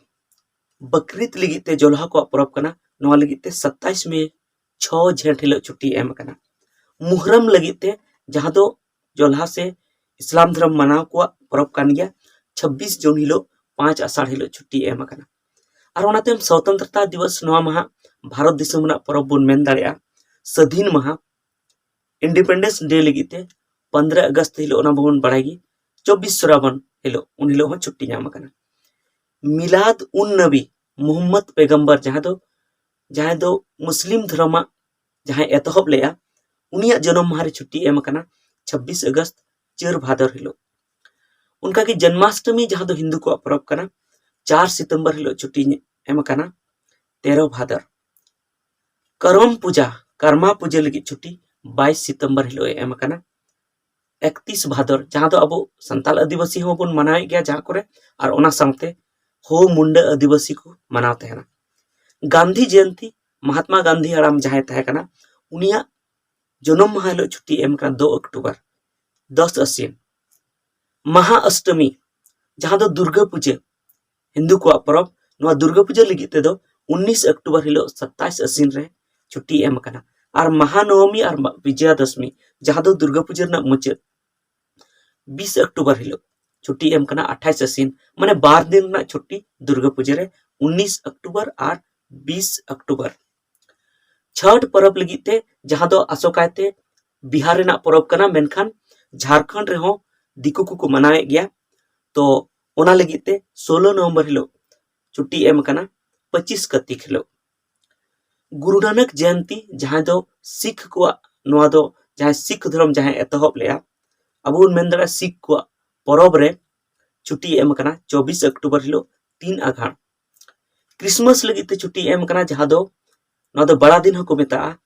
ᱵᱟᱠᱨᱤᱫ ᱞᱟᱹᱜᱤᱫ ᱛᱮ ᱡᱚᱞᱦᱟ ᱠᱚᱣᱟᱜ ᱯᱚᱨᱚᱵᱽ ᱠᱟᱱᱟ, ᱱᱚᱣᱟ ᱞᱟᱹᱜᱤᱫ ᱛᱮ ᱥᱟᱛᱟᱭᱤᱥ ᱢᱮ, ᱪᱷᱚ ᱡᱷᱮᱸᱴ ᱦᱤᱞᱳᱜ ᱪᱷᱩᱴᱤ ᱮᱢ ᱟᱠᱟᱱᱟ᱾ ᱢᱩᱦᱨᱚᱢ ᱞᱟᱹᱜᱤᱫ ᱛᱮ, ᱡᱟᱦᱟᱸ ᱫᱚ ᱡᱚᱞᱦᱟ ᱥᱮ ᱤᱥᱞᱟᱢ ᱫᱷᱚᱨᱚᱢ ᱢᱟᱱᱟᱣ ᱠᱚᱣᱟᱜ ᱯᱚᱨᱚᱵᱽ ᱠᱟᱱ ᱜᱮᱭᱟ, ᱪᱷᱟᱵᱵᱤᱥ ᱡᱩᱱ ᱦᱤᱞᱳᱜ ᱯᱟᱸᱪ ᱟᱥᱟᱲ ᱦᱤᱞᱳᱜ ᱪᱷᱩᱴᱤ ᱮᱢ ᱟᱠᱟᱱᱟ᱾ ᱟᱨ ᱚᱱᱟ ᱛᱟᱭᱚᱢ ᱥᱚᱛᱚᱱᱛᱨᱚᱛᱟ ᱫᱤᱵᱚᱥ, ᱱᱚᱣᱟ ᱢᱟᱦᱟ ᱵᱷᱟᱨᱚᱛ ᱫᱤᱥᱚᱢ ᱨᱮᱱᱟᱜ ᱯᱚᱨᱚᱵᱽ ᱵᱚᱱ ᱢᱮᱱ ᱫᱟᱲᱮᱭᱟᱜᱼᱟ, ᱥᱟᱹᱫᱷᱤᱱ ᱢᱟᱦᱟ, ᱤᱱᱰᱤᱯᱮᱱᱰᱮᱱᱥ ᱰᱮ ᱞᱟᱹᱜᱤᱫ ᱛᱮ ᱯᱚᱱᱫᱽᱨᱚ ᱟᱜᱚᱥᱴ ᱦᱤᱞᱳᱜ, ᱚᱱᱟ ᱵᱚᱱ ᱵᱟᱲᱟᱭ ᱜᱮ, ᱪᱚᱵᱵᱤᱥ ᱥᱨᱟᱵᱚᱱ ᱦᱤᱞᱳᱜ, ᱩᱱ ᱦᱤᱞᱳᱜ ᱦᱚᱸ ᱪᱷᱩᱴᱤ ᱧᱟᱢ ᱟᱠᱟᱱᱟ᱾ ᱢᱤᱞᱟᱫ ᱩᱱ ᱱᱚᱵᱤ, ᱢᱩᱦᱚᱢᱢᱚᱫ ᱯᱮᱜᱟᱢᱵᱟᱨ, ᱡᱟᱦᱟᱸ ᱫᱚ, ᱡᱟᱦᱟᱸᱭ ᱫᱚ ᱢᱩᱥᱞᱤᱢ ᱫᱷᱚᱨᱚᱢᱟᱜ ᱡᱟᱦᱟᱸᱭ ᱮᱛᱚᱦᱚᱵ ᱞᱮᱜᱼᱟ, ᱩᱱᱤᱭᱟᱜ ᱡᱚᱱᱚᱢ ᱢᱟᱦᱟ ᱨᱮ ᱪᱷᱩᱴᱤ ᱮᱢ ᱟᱠᱟᱱᱟ, ᱪᱷᱟᱵᱵᱤᱥ ᱟᱜᱚᱥᱴ, ᱪᱟᱹᱨ ᱵᱷᱟᱫᱚᱨ ᱦᱤᱞᱳᱜ᱾ ᱚᱱᱠᱟᱜᱮ ᱡᱚᱱᱢᱟᱥᱴᱚᱢᱤ, ᱡᱟᱦᱟᱸ ᱫᱚ ᱦᱤᱱᱫᱩ ᱠᱚᱣᱟᱜ ᱯᱚᱨᱚᱵᱽ ᱠᱟᱱᱟ, ᱪᱟᱨ ᱥᱤᱛᱚᱢᱵᱚᱨ ᱦᱤᱞᱳᱜ ᱪᱷᱩᱴᱤ ᱮᱢ ᱟᱠᱟᱱᱟ, ᱛᱮᱨᱚ ᱵᱷᱟᱫᱚᱨ᱾ ᱠᱚᱨᱚᱢ ᱯᱩᱡᱟ, ᱠᱟᱨᱢᱟ ᱯᱩᱡᱟᱹ ᱞᱟᱹᱜᱤᱫ ᱪᱷᱩᱴᱤ ᱵᱟᱭᱤᱥ ᱥᱤᱛᱚᱢᱵᱚᱨ ᱦᱤᱞᱳᱜ ᱮ ᱮᱢ ᱟᱠᱟᱱᱟ, ᱮᱠᱛᱤᱥ ᱵᱷᱟᱫᱚᱨ, ᱡᱟᱦᱟᱸ ᱫᱚ ᱟᱵᱚ ᱥᱟᱱᱛᱟᱲ ᱟᱹᱫᱤᱵᱟᱹᱥᱤ ᱦᱚᱸᱵᱚᱱ ᱢᱟᱱᱟᱣᱮᱫ ᱜᱮᱭᱟ ᱡᱟᱦᱟᱸ ᱠᱚᱨᱮ, ᱟᱨ ᱚᱱᱟ ᱥᱟᱶᱛᱮ ᱦᱳ ᱢᱩᱱᱰᱟᱹ ᱟᱹᱫᱤᱵᱟᱹᱥᱤ ᱠᱚ ᱢᱟᱱᱟᱣ ᱛᱟᱦᱮᱱᱟ᱾ ᱜᱟᱱᱫᱷᱤ ᱡᱚᱭᱚᱱᱛᱤ, ᱢᱚᱦᱟᱛᱢᱟ ᱜᱟᱱᱫᱷᱤ ᱦᱟᱲᱟᱢ ᱡᱟᱦᱟᱸᱭ ᱛᱟᱦᱮᱸ ᱠᱟᱱᱟ, ᱩᱱᱤᱭᱟᱜ ᱡᱚᱱᱚᱢ ᱢᱟᱦᱟ ᱦᱤᱞᱳᱜ ᱪᱷᱩᱴᱤ ᱮᱢ ᱠᱟᱱᱟ, ᱫᱩ ᱚᱠᱴᱳᱵᱚᱨ, ᱫᱚᱥ ᱟᱥᱤᱱ᱾ ᱢᱟᱦᱟ ᱚᱥᱴᱚᱢᱤ, ᱡᱟᱦᱟᱸ ᱫᱚ ᱫᱩᱨᱜᱟᱹ ᱯᱩᱡᱟᱹ, ᱦᱤᱱᱫᱩ ᱠᱚᱣᱟᱜ ᱯᱚᱨᱚᱵᱽ, ᱱᱚᱣᱟ ᱫᱩᱨᱜᱟ ᱯᱩᱡᱟᱹ ᱞᱟᱹᱜᱤᱫ ᱛᱮᱫᱚ ᱩᱱᱤᱥ ᱚᱠᱴᱳᱵᱚᱨ ᱦᱤᱞᱳᱜ ᱥᱟᱛᱟᱭᱤᱥ ᱟᱥᱤᱱ ᱨᱮ ᱪᱷᱩᱴᱤ ᱮᱢ ᱟᱠᱟᱱᱟ᱾ ᱟᱨ ᱢᱟᱦᱟᱱᱚᱣᱢᱤ ᱟᱨ ᱢᱟ-, ᱵᱤᱡᱚᱭᱟ ᱫᱚᱥᱢᱤ, ᱡᱟᱦᱟᱸ ᱫᱚ ᱫᱩᱨᱜᱟ ᱯᱩᱡᱟᱹ ᱨᱮᱱᱟᱜ ᱢᱩᱪᱟᱹᱫ, ᱵᱤᱥ ᱚᱠᱴᱳᱵᱚᱨ ᱦᱤᱞᱳᱜ ᱪᱷᱩᱴᱤ ᱮᱢ ᱠᱟᱱᱟ, ᱟᱴᱷᱟᱭᱤᱥ ᱟᱥᱤᱱ, ᱢᱟᱱᱮ ᱵᱟᱨ ᱫᱤᱱ ᱨᱮᱱᱟᱜ ᱪᱷᱩᱴᱤ ᱫᱩᱨᱜᱟ ᱯᱩᱡᱟᱹ ᱨᱮ, ᱩᱱᱤᱥ ᱚᱠᱴᱳᱵᱚᱨ ᱟᱨ ᱵᱤᱥ ᱚᱠᱴᱳᱵᱚᱨ᱾ ᱪᱷᱚᱴ ᱯᱚᱨᱚᱵᱽ ᱞᱟᱹᱜᱤᱫ ᱛᱮ, ᱡᱟᱦᱟᱸ ᱫᱚ ᱟᱥᱚᱠᱟᱭᱛᱮ ᱵᱤᱦᱟᱨ ᱨᱮᱱᱟᱜ ᱯᱚᱨᱚᱵᱽ ᱠᱟᱱᱟ, ᱢᱮᱱᱠᱷᱟᱱ ᱡᱷᱟᱲᱠᱷᱚᱸᱰ ᱨᱮᱦᱚᱸ ᱫᱤᱠᱩ ᱠᱚᱠᱚ ᱢᱟᱱᱟᱣᱮᱫ ᱜᱮᱭᱟ, ᱛᱚ ᱚᱱᱟ ᱞᱟᱹᱜᱤᱫ ᱛᱮ ᱥᱳᱞᱳ ᱱᱚᱵᱷᱮᱢᱵᱚᱨ ᱦᱤᱞᱳᱜ ᱪᱷᱩᱴᱤ ᱮᱢ ᱟᱠᱟᱱᱟ, ᱯᱚᱸᱪᱤᱥ ᱠᱟᱨᱛᱤᱠ ᱦᱤᱞᱳᱜ᱾ ᱜᱩᱨᱩ ᱱᱟᱱᱚᱠ ᱡᱚᱭᱚᱱᱛᱤ, ᱡᱟᱦᱟᱸ ᱫᱚ ᱥᱤᱠᱷ ᱠᱚᱣᱟᱜ, ᱱᱚᱣᱟ ᱫᱚ ᱡᱟᱦᱟᱸᱭ ᱥᱤᱠᱷ ᱫᱷᱚᱨᱚᱢ ᱡᱟᱦᱟᱸᱭ ᱮᱛᱚᱦᱚᱵ ᱞᱮᱜᱼᱟ, ᱟᱵᱚ ᱵᱚᱱ ᱢᱮᱱ ᱫᱟᱲᱮᱭᱟᱜᱼᱟ ᱥᱤᱠᱷ ᱠᱚᱣᱟᱜ ᱯᱚᱨᱚᱵᱽ ᱨᱮ ᱪᱷᱩᱴᱤ ᱮᱢ ᱟᱠᱟᱱᱟ ᱪᱚᱵᱵᱤᱥ ᱚᱠᱴᱳᱵᱚᱨ ᱦᱤᱞᱳᱜ, ᱛᱤᱱ ᱟᱜᱷᱟᱬ᱾ ᱠᱨᱤᱥᱢᱟᱥ ᱞᱟᱹᱜᱤᱫ ᱛᱮ ᱪᱷᱩᱴᱤ ᱮᱢ ᱟᱠᱟᱱᱟ, ᱡᱟᱦᱟᱸ ᱫᱚ, ᱱᱚᱣᱟ ᱫᱚ ᱵᱟᱲᱟ ᱫᱤᱱ ᱦᱚᱸᱠᱚ ᱢᱮᱛᱟᱜᱼᱟ,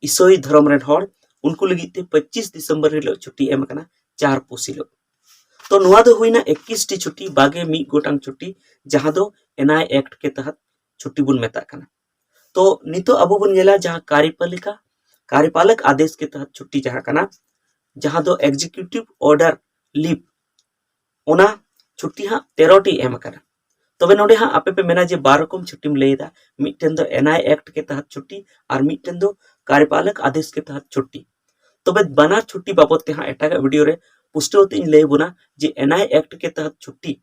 ᱤᱥᱟᱹᱭ ᱫᱷᱚᱨᱚᱢ ᱨᱮᱱ ᱦᱚᱲ, ᱩᱱᱠᱩ ᱞᱟᱹᱜᱤᱫ ᱛᱮ ᱯᱚᱸᱪᱤᱥ ᱰᱤᱥᱮᱢᱵᱚᱨ ᱦᱤᱞᱳᱜ ᱪᱷᱩᱴᱤ ᱮᱢ ᱟᱠᱟᱱᱟ, ᱪᱟᱨ ᱯᱩᱥ ᱦᱤᱞᱳᱜ᱾ ᱛᱚ ᱱᱚᱣᱟ ᱫᱚ ᱦᱩᱭᱱᱟ ᱮᱠᱤᱥ ᱴᱤ ᱪᱷᱩᱴᱤ, ᱵᱟᱜᱮ ᱢᱤᱫ ᱜᱚᱴᱟᱝ ᱪᱷᱩᱴᱤ, ᱡᱟᱦᱟᱸ ᱫᱚ ᱮᱱ ᱟᱭ ᱮᱠᱴ ᱠᱮ ᱛᱟᱦᱟᱛ ᱪᱷᱩᱴᱤ ᱵᱚᱱ ᱢᱮᱛᱟᱜ ᱠᱟᱱᱟ᱾ ᱛᱚ ᱱᱤᱛᱚᱜ ᱟᱵᱚ ᱵᱚᱱ ᱧᱮᱞᱟ ᱡᱟᱦᱟᱸ ᱠᱟᱨᱤᱯᱟᱞᱤᱠᱟ, ᱠᱟᱨᱤᱯᱟᱞᱚᱠ ᱟᱫᱮᱥ ᱠᱮ ᱛᱟᱦᱟᱛ ᱪᱷᱩᱴᱤ ᱡᱟᱦᱟᱸ ᱠᱟᱱᱟ, ᱡᱟᱦᱟᱸ ᱫᱚ executive order leave, ᱚᱱᱟ ᱪᱷᱩᱴᱤ ᱦᱟᱸᱜ ᱛᱮᱨᱚ ᱴᱤ ᱮᱢ ᱟᱠᱟᱱᱟ᱾ ᱛᱚᱵᱮ ᱱᱚᱰᱮ ᱦᱟᱸᱜ ᱟᱯᱮ ᱯᱮ ᱢᱮᱱᱟ ᱡᱮ ᱵᱟᱨ ᱨᱚᱠᱚᱢ ᱪᱷᱩᱴᱤᱢ ᱞᱟᱹᱭ ᱮᱫᱟ, ᱢᱤᱫᱴᱮᱱ ᱫᱚ ᱮᱱ ᱟᱭ ᱮᱠᱴ ᱠᱮ ᱛᱟᱦᱟᱛ ᱪᱷᱩᱴᱤ ᱟᱨ ᱢᱤᱫᱴᱮᱱ ᱫᱚ ᱠᱟᱨᱤᱯᱟᱞᱚᱠ ᱟᱫᱮᱥ ᱠᱮ ᱛᱟᱦᱟᱛ ᱪᱷᱩᱴᱤ᱾ ᱛᱚᱵᱮ ᱵᱟᱱᱟᱨ ᱪᱷᱩᱴᱤ ᱵᱟᱵᱚᱫ ᱛᱮ ᱦᱟᱸᱜ ᱮᱴᱟᱜᱟᱜ ᱵᱷᱤᱰᱤᱭᱳ ᱨᱮ ᱯᱩᱥᱴᱟᱹᱣ ᱛᱮ ᱤᱧ ᱞᱟᱹᱭ ᱟᱵᱚᱱᱟ ᱡᱮ ᱮᱱ ᱟᱭ ᱮᱠᱴ ᱠᱮ ᱛᱟᱦᱟᱛ ᱪᱷᱩᱴᱤ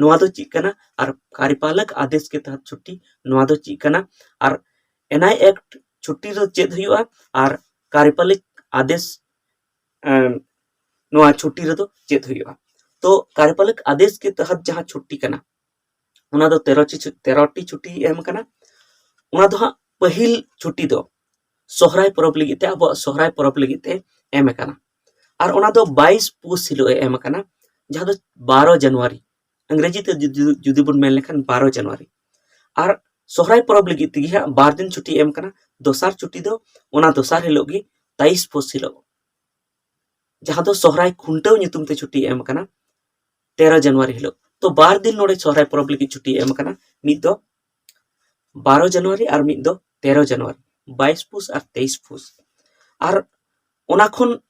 ᱱᱚᱣᱟ ᱫᱚ ᱪᱮᱫ ᱠᱟᱱᱟ ᱟᱨ ᱠᱟᱨᱤᱯᱟᱞᱚᱠ ᱟᱫᱮᱥ ᱠᱮ ᱛᱟᱦᱟᱛ ᱪᱷᱩᱴᱤ ᱱᱚᱣᱟ ᱫᱚ ᱪᱮᱫ ᱠᱟᱱᱟ, ᱟᱨ ᱮᱱ ᱟᱭ ᱮᱠᱴ ᱪᱷᱩᱴᱤ ᱫᱚ ᱪᱮᱫ ᱦᱩᱭᱩᱜᱼᱟ ᱟᱨ ᱠᱟᱨᱤᱯᱟᱞᱚᱠ ᱟᱫᱮᱥ, ᱮᱢ, ᱱᱚᱣᱟ ᱪᱷᱩᱴᱤ ᱨᱮᱫᱚ ᱪᱮᱫ ᱦᱩᱭᱩᱜᱼᱟ᱾ ᱛᱚ ᱠᱟᱨᱤᱯᱟᱞᱚᱠ ᱟᱫᱮᱥ ᱠᱮ ᱛᱟᱦᱟᱛ ᱡᱟᱦᱟᱸ ᱪᱷᱩᱴᱤ ᱠᱟᱱᱟ, ᱚᱱᱟ ᱫᱚ ᱛᱮᱨᱚ ᱪᱷᱩ-, ᱛᱮᱨᱚ ᱴᱤ ᱪᱷᱩᱴᱤ ᱮᱢ ᱠᱟᱱᱟ᱾ ᱚᱱᱟ ᱫᱚ ᱦᱟᱸᱜ ᱯᱟᱹᱦᱤᱞ ᱪᱷᱩᱴᱤ ᱫᱚ ᱥᱚᱦᱨᱟᱭ ᱯᱚᱨᱚᱵᱽ ᱞᱟᱹᱜᱤᱫ ᱛᱮ, ᱟᱵᱚᱣᱟᱜ ᱥᱚᱦᱨᱟᱭ ᱯᱚᱨᱚᱵᱽ ᱞᱟᱹᱜᱤᱫ ᱛᱮ ᱮᱢ ᱟᱠᱟᱱᱟ᱾ ᱟᱨ ᱚᱱᱟ ᱫᱚ ᱵᱟᱭᱤᱥ ᱯᱩᱥ ᱦᱤᱞᱳᱜ ᱮ ᱮᱢ ᱟᱠᱟᱱᱟ, ᱡᱟᱦᱟᱸ ᱫᱚ ᱵᱟᱨᱚ ᱡᱟᱱᱩᱣᱟᱨᱤ, ᱤᱝᱨᱮᱡᱤ ᱛᱮ ᱡᱩᱫᱤ, ᱡᱩᱫᱤ ᱵᱚᱱ ᱢᱮᱱ ᱞᱮᱠᱷᱟᱱ ᱵᱟᱨᱚ ᱡᱟᱱᱩᱣᱟᱨᱤ᱾ ᱟᱨ ᱥᱚᱦᱨᱟᱭ ᱯᱚᱨᱚᱵᱽ ᱞᱟᱹᱜᱤᱫ ᱛᱮᱜᱮ ᱦᱟᱸᱜ ᱵᱟᱨ ᱫᱤᱱ ᱪᱷᱩᱴᱤ ᱮᱢ ᱠᱟᱱᱟ᱾ ᱫᱚᱥᱟᱨ ᱪᱷᱩᱴᱤ ᱫᱚ ᱚᱱᱟ ᱫᱚᱥᱟᱨ ᱦᱤᱞᱳᱜ ᱜᱮ, ᱛᱮᱭᱤᱥ ᱯᱩᱥ ᱦᱤᱞᱳᱜ, ᱡᱟᱦᱟᱸ ᱫᱚ ᱥᱚᱦᱨᱟᱭ ᱠᱷᱩᱱᱴᱟᱹᱣ ᱧᱩᱛᱩᱢ ᱛᱮ ᱪᱷᱩᱴᱤ ᱮᱢ ᱠᱟᱱᱟ, ᱛᱮᱨᱚ ᱡᱟᱱᱩᱣᱟᱨᱤ ᱦᱤᱞᱳᱜ᱾ ᱛᱚ ᱵᱟᱨ ᱫᱤᱱ ᱱᱚᱰᱮ ᱥᱚᱦᱨᱟᱭ ᱯᱚᱨᱚᱵᱽ ᱞᱟᱹᱜᱤᱫ ᱪᱷᱩᱴᱤ ᱮᱢ ᱠᱟᱱᱟ, ᱢᱤᱫ ᱫᱚ ᱵᱟᱨᱚ ᱡᱟᱱᱩᱣᱟᱨᱤ ᱟᱨ ᱢᱤᱫ ᱫᱚ ᱛᱮᱨᱚ ᱡᱟᱱᱩᱣᱟᱨᱤ, ᱵᱟᱭᱤᱥ ᱯᱩᱥ ᱟᱨ ᱛᱮᱭᱤᱥ ᱯᱩᱥ᱾ ᱟᱨ ᱚᱱᱟ ᱠᱷᱚᱱ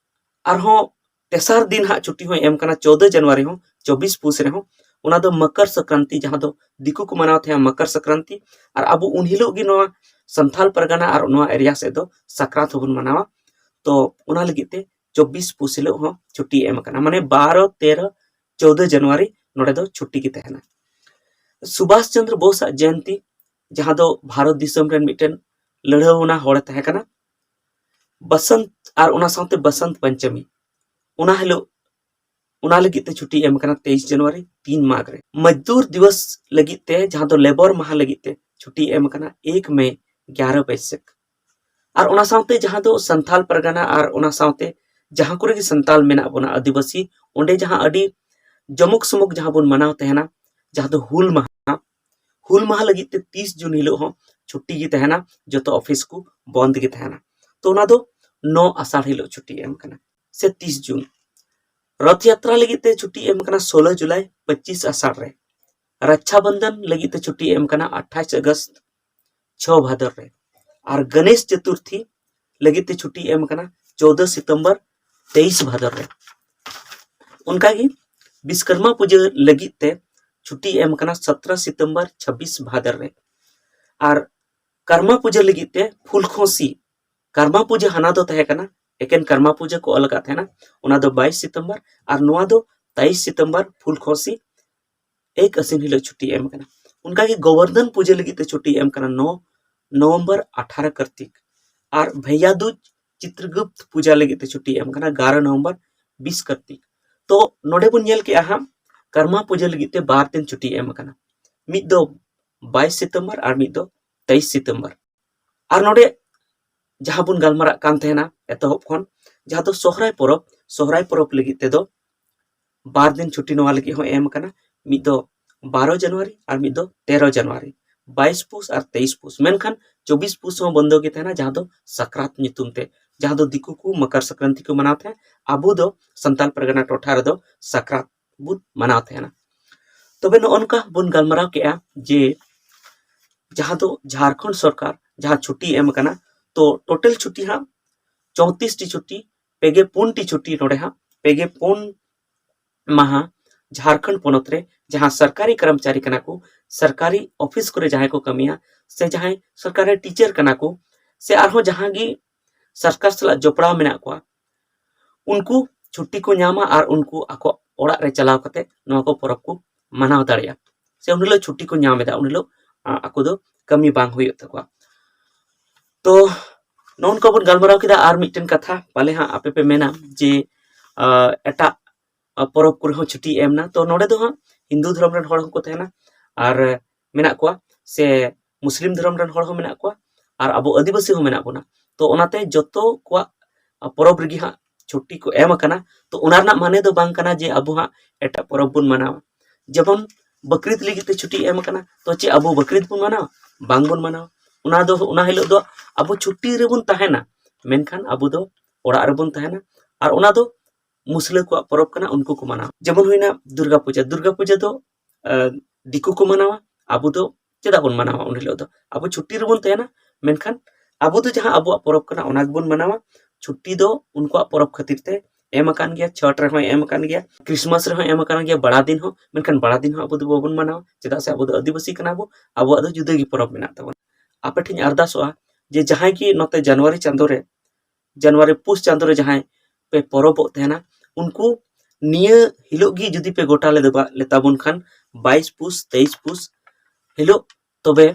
ᱟᱨᱦᱚᱸ ᱛᱮᱥᱟᱨ ᱫᱤᱱ ᱦᱟᱸᱜ ᱪᱷᱩᱴᱤ ᱦᱚᱸᱭ ᱮᱢ ᱠᱟᱱᱟ, ᱪᱳᱫᱚ ᱡᱟᱱᱩᱣᱟᱨᱤ ᱦᱚᱸ, ᱪᱚᱵᱵᱤᱥ ᱯᱩᱥ ᱨᱮᱦᱚᱸ᱾ ᱚᱱᱟ ᱫᱚ ᱢᱚᱠᱚᱨ ᱥᱚᱝᱠᱨᱟᱱᱛᱤ, ᱡᱟᱦᱟᱸ ᱫᱚ ᱫᱤᱠᱩ ᱠᱚ ᱢᱟᱱᱟᱣ ᱛᱟᱦᱮᱸᱜᱼᱟ ᱢᱚᱠᱚᱨ ᱥᱚᱝᱠᱨᱟᱱᱛᱤ, ᱟᱨ ᱟᱵᱚ ᱩᱱ ᱦᱤᱞᱳᱜ ᱜᱮ ᱱᱚᱣᱟ ᱥᱟᱱᱛᱷᱟᱞ ᱯᱟᱨᱜᱟᱱᱟ ᱟᱨ ᱱᱚᱣᱟ ᱮᱨᱤᱭᱟ ᱥᱮᱫ ᱫᱚ ᱥᱟᱠᱨᱟᱛ ᱦᱚᱸᱵᱚᱱ ᱢᱟᱱᱟᱣᱟ᱾ ᱛᱚ ᱚᱱᱟ ᱞᱟᱹᱜᱤᱫ ᱛᱮ ᱪᱚᱵᱵᱤᱥ ᱯᱩᱥ ᱦᱤᱞᱳᱜ ᱦᱚᱸ ᱪᱷᱩᱴᱤ ᱮᱢ ᱟᱠᱟᱱᱟ, ᱢᱟᱱᱮ ᱵᱟᱨᱚ, ᱛᱮᱨᱚ, ᱪᱳᱫᱚ ᱡᱟᱱᱩᱣᱟᱨᱤ ᱱᱚᱰᱮ ᱫᱚ ᱪᱷᱩᱴᱤ ᱜᱮ ᱛᱟᱦᱮᱱᱟ᱾ ᱥᱩᱵᱷᱟᱥ ᱪᱚᱱᱫᱨᱚ ᱵᱳᱥ ᱟᱜ ᱡᱚᱭᱚᱱᱛᱤ, ᱡᱟᱦᱟᱸ ᱫᱚ ᱵᱷᱟᱨᱚᱛ ᱫᱤᱥᱚᱢ ᱨᱮᱱ ᱢᱤᱫᱴᱮᱱ ᱞᱟᱹᱲᱦᱟᱹᱣᱱᱟ ᱦᱚᱲᱮ ᱛᱟᱦᱮᱸ ᱠᱟᱱᱟ, ᱵᱟᱥᱚᱱᱛ ᱟᱨ ᱚᱱᱟ ᱥᱟᱶᱛᱮ ᱵᱟᱥᱚᱱᱛ ᱯᱚᱧᱪᱚᱢᱤ, ᱚᱱᱟ ᱦᱤᱞᱳᱜ, ᱚᱱᱟ ᱞᱟᱹᱜᱤᱫ ᱛᱮ ᱪᱷᱩᱴᱤ ᱮᱢ ᱟᱠᱟᱱᱟ ᱛᱮᱭᱤᱥ ᱡᱟᱱᱩᱣᱟᱨᱤ, ᱛᱤᱱ ᱢᱟᱜᱽ ᱨᱮ᱾ ᱢᱚᱡᱫᱩᱨ ᱫᱤᱵᱚᱥ ᱞᱟᱹᱜᱤᱫ ᱛᱮ, ᱡᱟᱦᱟᱸ ᱫᱚ ᱞᱮᱵᱚᱨ ᱢᱟᱦᱟ ᱞᱟᱹᱜᱤᱫ ᱛᱮ ᱪᱷᱩᱴᱤ ᱮᱢ ᱟᱠᱟᱱᱟ ᱮᱠ ᱢᱮ, ᱜᱭᱟᱨᱟ ᱵᱟᱹᱭᱥᱟᱹᱠᱷ᱾ ᱟᱨ ᱚᱱᱟ ᱥᱟᱶᱛᱮ ᱡᱟᱦᱟᱸ ᱫᱚ ᱥᱟᱱᱛᱷᱟᱞ ᱯᱟᱨᱜᱟᱱᱟ ᱟᱨ ᱚᱱᱟ ᱥᱟᱶᱛᱮ ᱡᱟᱦᱟᱸ ᱠᱚᱨᱮ ᱜᱮ ᱥᱟᱱᱛᱟᱞ ᱢᱮᱱᱟᱜ ᱵᱚᱱᱟ ᱟᱹᱫᱤᱵᱟᱹᱥᱤ, ᱚᱸᱰᱮ ᱡᱟᱦᱟᱸ ᱟᱹᱰᱤ ᱡᱚᱢᱚᱠ ᱥᱚᱢᱚᱠ ᱡᱟᱦᱟᱸ ᱵᱚᱱ ᱢᱟᱱᱟᱣ ᱛᱟᱦᱮᱱᱟ, ᱡᱟᱦᱟᱸ ᱫᱚ ᱦᱩᱞ ᱢᱟᱦᱟ, ᱦᱩᱞ ᱢᱟᱦᱟ ᱞᱟᱹᱜᱤᱫ ᱛᱮ ᱛᱤᱥ ᱡᱩᱱ ᱦᱤᱞᱳᱜ ᱦᱚᱸ ᱪᱷᱩᱴᱤ ᱜᱮ ᱛᱟᱦᱮᱱᱟ, ᱡᱚᱛᱚ ᱚᱯᱷᱤᱥ ᱠᱚ ᱵᱚᱱᱫ ᱜᱮ ᱛᱟᱦᱮᱱᱟ᱾ ᱛᱚ ᱚᱱᱟ ᱫᱚ ᱱᱚ ᱟᱥᱟᱲ ᱦᱤᱞᱳᱜ ᱪᱷᱩᱴᱤ ᱮᱢ ᱠᱟᱱᱟ, ᱥᱮ ᱛᱤᱥ ᱡᱩᱱ᱾ ᱨᱚᱛᱷ ᱭᱟᱛᱨᱟ ᱞᱟᱹᱜᱤᱫ ᱛᱮ ᱪᱷᱩᱴᱤ ᱮᱢ ᱠᱟᱱᱟ ᱥᱳᱞᱳ ᱡᱩᱞᱟᱭ, ᱯᱚᱸᱪᱤᱥ ᱟᱥᱟᱲ ᱨᱮ᱾ ᱨᱟᱠᱷᱟ ᱵᱚᱱᱫᱷᱚᱱ ᱞᱟᱹᱜᱤᱫ ᱛᱮ ᱪᱷᱩᱴᱤ ᱮᱢ ᱠᱟᱱᱟ ᱟᱴᱷᱟᱥ ᱟᱜᱚᱥᱴ, ᱪᱷᱚ ᱵᱷᱟᱫᱚᱨ ᱨᱮ᱾ ᱟᱨ ᱜᱚᱱᱮᱥ ᱪᱚᱛᱩᱨᱛᱷᱤ ᱞᱟᱹᱜᱤᱫ ᱛᱮ ᱪᱷᱩᱴᱤ ᱮᱢ ᱠᱟᱱᱟ ᱪᱳᱫᱚ ᱥᱤᱛᱚᱢᱵᱚᱨ, ᱛᱮᱭᱤᱥ ᱵᱷᱟᱫᱚᱨ ᱨᱮ᱾ ᱚᱱᱠᱟᱜᱮ ᱵᱤᱥᱠᱚᱨᱢᱟ ᱯᱩᱡᱟᱹ ᱞᱟᱹᱜᱤᱫ ᱛᱮ ᱪᱷᱩᱴᱤ ᱮᱢ ᱠᱟᱱᱟ ᱥᱚᱛᱨᱚ ᱥᱤᱛᱚᱢᱵᱚᱨ, ᱪᱷᱟᱵᱵᱤᱥ ᱵᱷᱟᱫᱚᱨ ᱨᱮ᱾ ᱟᱨ ᱠᱟᱨᱢᱟ ᱯᱩᱡᱟᱹ ᱞᱟᱹᱜᱤᱫ ᱛᱮ ᱯᱷᱩᱞ ᱠᱷᱚᱥᱤ, ᱠᱟᱨᱢᱟ ᱯᱩᱡᱟᱹ ᱦᱟᱱᱟ ᱫᱚ ᱛᱟᱦᱮᱸ ᱠᱟᱱᱟ ᱮᱠᱮᱱ ᱠᱟᱨᱢᱟ ᱯᱩᱡᱟᱹ ᱠᱚ ᱚᱞ ᱟᱠᱟᱫ ᱛᱟᱦᱮᱱᱟ, ᱚᱱᱟ ᱫᱚ ᱵᱟᱭᱤᱥ ᱥᱤᱛᱚᱢᱵᱚᱨ, ᱟᱨ ᱱᱚᱣᱟ ᱫᱚ ᱛᱮᱭᱤᱥ ᱥᱤᱛᱚᱢᱵᱚᱨ, ᱯᱷᱩᱞ ᱠᱷᱚᱥᱤ ᱮᱠ ᱟᱥᱤᱱ ᱦᱤᱞᱳᱜ ᱪᱷᱩᱴᱤ ᱮᱢ ᱠᱟᱱᱟ᱾ ᱚᱱᱠᱟᱜᱮ ᱜᱳᱵᱚᱨᱫᱷᱚᱱ ᱯᱩᱡᱟᱹ ᱞᱟᱹᱜᱤᱫ ᱛᱮ ᱪᱷᱩᱴᱤ ᱮᱢ ᱠᱟᱱᱟ ᱱᱚ ᱱᱚᱵᱷᱮᱢᱵᱚᱨ, ᱟᱴᱷᱟᱨᱚ ᱠᱟᱨᱛᱤᱠ᱾ ᱟᱨ ᱵᱷᱮᱭᱭᱟ ᱫᱩᱡ ᱪᱤᱛᱨᱚᱜᱩᱯᱛ ᱯᱩᱡᱟ ᱞᱟᱹᱜᱤᱫ ᱛᱮ ᱪᱷᱩᱴᱤ ᱮᱢ ᱠᱟᱱᱟ ᱮᱜᱟᱨᱚ ᱱᱚᱵᱷᱮᱢᱵᱚᱨ, ᱵᱤᱥ ᱠᱟᱨᱛᱤᱠ᱾ ᱛᱚ ᱱᱚᱰᱮ ᱵᱚᱱ ᱧᱮᱞ ᱠᱮᱜᱼᱟ ᱦᱟᱸᱜ, ᱠᱟᱨᱢᱟ ᱯᱩᱡᱟᱹ ᱞᱟᱹᱜᱤᱫ ᱛᱮ ᱵᱟᱨ ᱫᱤᱱ ᱪᱷᱩᱴᱤ ᱮᱢ ᱠᱟᱱᱟ, ᱢᱤᱫ ᱫᱚ ᱵᱟᱭᱤᱥ ᱥᱤᱛᱚᱢᱵᱚᱨ ᱟᱨ ᱢᱤᱫ ᱫᱚ ᱛᱮᱭᱤᱥ ᱥᱤᱛᱚᱢᱵᱚᱨ᱾ ᱟᱨ ᱱᱚᱰᱮ ᱡᱟᱦᱟᱸ ᱵᱚᱱ ᱜᱟᱞᱢᱟᱨᱟᱜ ᱠᱟᱱ ᱛᱟᱦᱮᱱᱟ ᱮᱛᱚᱦᱚᱵ ᱠᱷᱚᱱ, ᱡᱟᱦᱟᱸ ᱫᱚ ᱥᱚᱦᱨᱟᱭ ᱯᱚᱨᱚᱵᱽ, ᱥᱚᱦᱨᱟᱭ ᱯᱚᱨᱚᱵᱽ ᱞᱟᱹᱜᱤᱫ ᱛᱮᱫᱚ ᱵᱟᱨ ᱫᱤᱱ ᱪᱷᱩᱴᱤ ᱱᱚᱣᱟ ᱞᱟᱹᱜᱤᱫ ᱦᱚᱸ ᱮᱢ ᱟᱠᱟᱱᱟ, ᱢᱤᱫ ᱫᱚ ᱵᱟᱨᱚ ᱡᱟᱱᱩᱣᱟᱨᱤ ᱟᱨ ᱢᱤᱫ ᱫᱚ ᱛᱮᱨᱚ ᱡᱟᱱᱩᱣᱟᱨᱤ, ᱵᱟᱭᱤᱥ ᱯᱩᱥ ᱟᱨ ᱛᱮᱭᱤᱥ ᱯᱩᱥ᱾ ᱢᱮᱱᱠᱷᱟᱱ ᱪᱚᱵᱵᱤᱥ ᱯᱩᱥ ᱦᱚᱸ ᱵᱚᱱᱫᱚ ᱜᱮ ᱛᱟᱦᱮᱱᱟ, ᱡᱟᱦᱟᱸ ᱫᱚ ᱥᱟᱠᱨᱟᱛ ᱧᱩᱛᱩᱢ ᱛᱮ, ᱡᱟᱦᱟᱸ ᱫᱚ ᱫᱤᱠᱩ ᱠᱚ ᱢᱚᱠᱚᱨ ᱥᱚᱝᱠᱨᱟᱱᱛᱤ ᱠᱚ ᱢᱟᱱᱟᱣ ᱛᱟᱦᱮᱸᱫ, ᱟᱵᱚ ᱫᱚ ᱥᱟᱱᱛᱟᱲ ᱯᱟᱨᱜᱟᱱᱟ ᱴᱚᱴᱷᱟ ᱨᱮᱫᱚ ᱥᱟᱠᱨᱟᱛ ᱵᱚᱱ ᱢᱟᱱᱟᱣ ᱛᱟᱦᱮᱱᱟ᱾ ᱛᱚᱵᱮ ᱱᱚᱜᱼᱚ ᱱᱚᱝᱠᱟ ᱵᱚᱱ ᱜᱟᱞᱢᱟᱨᱟᱣ ᱠᱮᱜᱼᱟ ᱡᱮ ᱡᱟᱦᱟᱸ ᱫᱚ ᱡᱷᱟᱲᱠᱷᱚᱸᱰ ᱥᱚᱨᱠᱟᱨ ᱡᱟᱦᱟᱸ ᱪᱷᱩᱴᱤ ᱮᱢ ᱟᱠᱟᱱᱟ, ᱛᱚ ᱴᱳᱴᱟᱞ ᱪᱷᱩᱴᱤ ᱦᱟᱸᱜ ᱪᱚᱣᱛᱨᱤᱥ ᱴᱤ ᱪᱷᱩᱴᱤ, ᱯᱮᱜᱮ ᱯᱩᱱ ᱴᱤ ᱪᱷᱩᱴᱤ ᱱᱚᱰᱮ ᱦᱟᱸᱜ ᱯᱮᱜᱮ ᱯᱩᱱ ᱢᱟᱦᱟ ᱡᱷᱟᱲᱠᱷᱚᱸᱰ ᱯᱚᱱᱚᱛ ᱨᱮ ᱡᱟᱦᱟᱸ ᱥᱚᱨᱠᱟᱨᱤ ᱠᱚᱨᱢᱪᱟᱨᱤ ᱠᱟᱱᱟ ᱠᱚ, ᱥᱚᱨᱠᱟᱨᱤ ᱚᱯᱷᱤᱥ ᱠᱚᱨᱮ ᱡᱟᱦᱟᱸᱭ ᱠᱚ ᱠᱟᱹᱢᱤᱭᱟ, ᱥᱮ ᱡᱟᱦᱟᱸᱭ ᱥᱚᱨᱠᱟᱨᱤ ᱴᱤᱪᱟᱨ ᱠᱟᱱᱟ ᱠᱚ, ᱥᱮ ᱟᱨᱦᱚᱸ ᱡᱟᱦᱟᱸ ᱜᱮ ᱥᱚᱨᱠᱟᱨ ᱥᱟᱞᱟᱜ ᱡᱚᱯᱲᱟᱣ ᱢᱮᱱᱟᱜ ᱠᱚᱣᱟ, ᱩᱱᱠᱩ ᱪᱷᱩᱴᱤ ᱠᱚ ᱧᱟᱢᱟ ᱟᱨ ᱩᱱᱠᱩ ᱟᱠᱚ ᱚᱲᱟᱜ ᱨᱮ ᱪᱟᱞᱟᱣ ᱠᱟᱛᱮ ᱱᱚᱣᱟ ᱠᱚ ᱯᱚᱨᱚᱵᱽ ᱠᱚ ᱢᱟᱱᱟᱣ ᱫᱟᱲᱮᱭᱟᱜᱼᱟ᱾ ᱥᱮ ᱩᱱ ᱦᱤᱞᱳᱜ ᱪᱷᱩᱴᱤ ᱠᱚ ᱧᱟᱢ ᱮᱫᱟ, ᱩᱱ ᱦᱤᱞᱳᱜ, ᱟ, ᱟᱠᱚ ᱫᱚ ᱠᱟᱹᱢᱤ ᱵᱟᱝ ᱦᱩᱭᱩᱜ ᱛᱟᱠᱚᱣᱟ᱾ ᱛᱚ ᱱᱚᱜᱼᱚ ᱱᱚᱝᱠᱟ ᱵᱚᱱ ᱜᱟᱞᱢᱟᱨᱟᱣ ᱠᱮᱫᱟ᱾ ᱟᱨ ᱢᱤᱫᱴᱮᱱ ᱠᱟᱛᱷᱟ ᱯᱟᱞᱮ ᱦᱟᱸᱜ ᱟᱯᱮ ᱯᱮ ᱢᱮᱱᱟ ᱡᱮ, ᱟ, ᱮᱴᱟᱜ, ᱟ, ᱯᱚᱨᱚᱵᱽ ᱠᱚᱨᱮ ᱦᱚᱸ ᱪᱷᱩᱴᱤ ᱮᱢ ᱮᱱᱟ᱾ ᱛᱚ ᱱᱚᱰᱮ ᱫᱚ ᱦᱟᱸᱜ ᱦᱤᱱᱫᱩ ᱫᱷᱚᱨᱚᱢ ᱨᱮᱱ ᱦᱚᱲ ᱦᱚᱸᱠᱚ ᱛᱟᱦᱮᱱᱟ ᱟᱨ ᱢᱮᱱᱟᱜ ᱠᱚᱣᱟ, ᱥᱮ ᱢᱩᱥᱞᱤᱢ ᱫᱷᱚᱨᱚᱢ ᱨᱮᱱ ᱦᱚᱲ ᱦᱚᱸ ᱢᱮᱱᱟᱜ ᱠᱚᱣᱟ, ᱟᱨ ᱟᱵᱚ ᱟᱹᱫᱤᱵᱟᱹᱥᱤ ᱦᱚᱸ ᱢᱮᱱᱟᱜ ᱵᱚᱱᱟ᱾ ᱛᱚ ᱚᱱᱟᱛᱮ ᱡᱚᱛᱚ ᱠᱚᱣᱟᱜ, ᱟ, ᱯᱚᱨᱚᱵᱽ ᱨᱮᱜᱮ ᱦᱟᱸᱜ ᱪᱷᱩᱴᱤ ᱠᱚ ᱮᱢ ᱟᱠᱟᱱᱟ᱾ ᱛᱚ ᱚᱱᱟ ᱨᱮᱱᱟᱜ ᱢᱟᱱᱮ ᱫᱚ ᱵᱟᱝ ᱠᱟᱱᱟ ᱡᱮ ᱟᱵᱚ ᱦᱟᱸᱜ ᱮᱴᱟᱜ ᱯᱚᱨᱚᱵᱽ ᱵᱚᱱ ᱢᱟᱱᱟᱣᱟ᱾ ᱡᱮᱢᱚᱱ ᱵᱟᱠᱨᱤᱫ ᱞᱟᱹᱜᱤᱫ ᱛᱮ ᱪᱷᱩᱴᱤ ᱮᱢ ᱟᱠᱟᱱᱟ, ᱛᱚ ᱪᱮᱫ ᱟᱵᱚ ᱵᱟᱠᱨᱤᱫ ᱵᱚᱱ ᱢᱟᱱᱟᱣᱟ? ᱵᱟᱝ ᱵᱚᱱ ᱢᱟᱱᱟᱣᱟ᱾ ᱚᱱᱟ ᱫᱚ, ᱚᱱᱟ ᱦᱤᱞᱳᱜ ᱫᱚ ᱟᱵᱚ ᱪᱷᱩᱴᱤ ᱨᱮᱵᱚᱱ ᱛᱟᱦᱮᱱᱟ, ᱢᱮᱱᱠᱷᱟᱱ ᱟᱵᱚ ᱫᱚ ᱚᱲᱟᱜ ᱨᱮᱵᱚᱱ ᱛᱟᱦᱮᱱᱟ᱾ ᱟᱨ ᱚᱱᱟ ᱫᱚ ᱢᱩᱥᱞᱟᱹ ᱠᱚᱣᱟᱜ ᱯᱚᱨᱚᱵᱽ ᱠᱟᱱᱟ, ᱩᱱᱠᱩ ᱠᱚ ᱢᱟᱱᱟᱣᱟ᱾ ᱡᱮᱢᱚᱱ ᱦᱩᱭᱱᱟ ᱫᱩᱨᱜᱟ ᱯᱩᱡᱟ᱾ ᱫᱩᱨᱜᱟ ᱯᱩᱡᱟ ᱫᱚ, ᱟ, ᱫᱤᱠᱩ ᱠᱚ ᱢᱟᱱᱟᱣᱟ, ᱟᱵᱚ ᱫᱚ ᱪᱮᱫᱟᱜ ᱵᱚᱱ ᱢᱟᱱᱟᱣᱟ? ᱩᱱ ᱦᱤᱞᱳᱜ ᱫᱚ ᱟᱵᱚ ᱪᱷᱩᱴᱤ ᱨᱮᱵᱚᱱ ᱛᱟᱦᱮᱱᱟ, ᱢᱮᱱᱠᱷᱟᱱ ᱟᱵᱚ ᱫᱚ ᱡᱟᱦᱟᱸ ᱟᱵᱚᱣᱟᱜ ᱯᱚᱨᱚᱵᱽ ᱠᱟᱱᱟ, ᱚᱱᱟ ᱜᱮᱵᱚᱱ ᱢᱟᱱᱟᱣᱟ᱾ ᱪᱷᱩᱴᱤ ᱫᱚ ᱩᱱᱠᱩᱣᱟᱜ ᱯᱚᱨᱚᱵᱽ ᱠᱷᱟᱹᱛᱤᱨ ᱛᱮ ᱮᱢ ᱟᱠᱟᱱ ᱜᱮᱭᱟ, ᱪᱷᱚᱴ ᱨᱮᱦᱚᱸᱭ ᱮᱢ ᱟᱠᱟᱱ ᱜᱮᱭᱟ, ᱠᱨᱤᱥᱢᱟᱥ ᱨᱮᱦᱚᱸ ᱮᱢ ᱟᱠᱟᱱ ᱜᱮᱭᱟ, ᱵᱟᱲᱟ ᱫᱤᱱ ᱦᱚᱸ, ᱢᱮᱱᱠᱷᱟᱱ ᱵᱟᱲᱟ ᱫᱤᱱ ᱦᱚᱸ ᱟᱵᱚ ᱫᱚ ᱵᱟᱵᱚᱱ ᱢᱟᱱᱟᱣᱟ᱾ ᱪᱮᱫᱟᱜ ᱥᱮ ᱟᱵᱚ ᱫᱚ ᱟᱹᱫᱤᱵᱟᱹᱥᱤ ᱠᱟᱱᱟ ᱵᱚ, ᱟᱵᱚᱣᱟᱜ ᱫᱚ ᱡᱩᱫᱟᱹ ᱜᱮ ᱯᱚᱨᱚᱵᱽ ᱢᱮᱱᱟᱜ ᱛᱟᱵᱚᱱᱟ᱾ ᱟᱯᱮ ᱴᱷᱮᱱ ᱟᱨᱫᱟᱥᱚᱜᱼᱟ ᱡᱮ ᱡᱟᱦᱟᱸᱭ ᱜᱮ ᱱᱚᱛᱮ ᱡᱟᱱᱩᱣᱟᱨᱤ ᱪᱟᱸᱫᱳ ᱨᱮ, ᱡᱟᱱᱩᱣᱟᱨᱤ ᱯᱩᱥ ᱪᱟᱸᱫᱳ ᱨᱮ ᱡᱟᱦᱟᱸᱭ ᱯᱮ ᱯᱚᱨᱚᱵᱚᱜ ᱛᱟᱦᱮᱱᱟ, ᱩᱱᱠᱩ ᱱᱤᱭᱟᱹ ᱦᱤᱞᱳᱜ ᱜᱮ ᱡᱩᱫᱤ ᱯᱮ ᱜᱚᱴᱟ ᱞᱮᱫᱟ, ᱞᱮᱛᱟᱵᱚᱱ ᱠᱷᱟᱱ ᱵᱟᱭᱤᱥ ᱯᱩᱥ, ᱛᱮᱭᱤᱥ ᱯᱩᱥ ᱦᱤᱞᱳᱜ, ᱛᱚᱵᱮ